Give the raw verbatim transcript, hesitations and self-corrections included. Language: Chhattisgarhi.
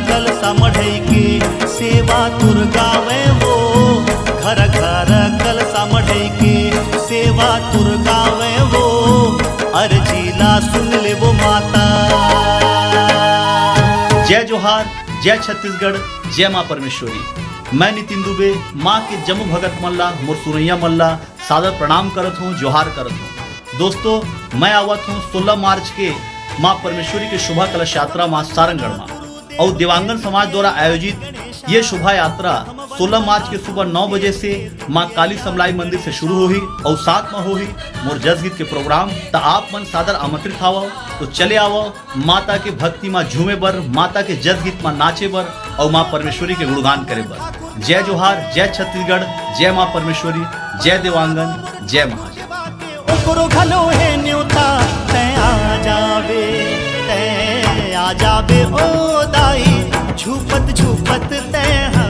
कलसा मढ़ई के सेवा तुर गावे वो, घर घर कलसा मढ़ई के सेवा तुर गावे वो, अर्जी ला सुन ले वो माता। जय जोहार, जय छत्तीसगढ़, जय माँ परमेश्वरी। मैं नितिन दुबे माँ के जम्मो भगत मन ला, मोर सुनैया मन ला सादर प्रणाम करत हूँ, जोहार करत हूँ। दोस्तों, मैं आवत हूँ सोलह मार्च के माँ परमेश्वरी के शोभा कलश यात्रा माँ सारंगढ़ मा। अउ देवांगन समाज द्वारा आयोजित ये शोभा यात्रा सोलह मार्च के सुबह नौ बजे से माँ काली समलाई मंदिर से शुरू होही अउ सात मा होही मोर जस गीत के प्रोग्राम। त आप मन सादर आमंत्रित हावव, तो चले आवव माता के भक्ति मा झूमे बर, माता के जस गीत मा नाचे बर अउ माँ परमेश्वरी के गुणगान करे बर। जय जोहार, जय छत्तीसगढ़, जय माँ परमेश्वरी, जय देवांगन, जय महादेव। ओकरो घलो हे न्योता, तै आ जाबे, तै आ जाबे ओ दाई, झूपत झूपत तै ह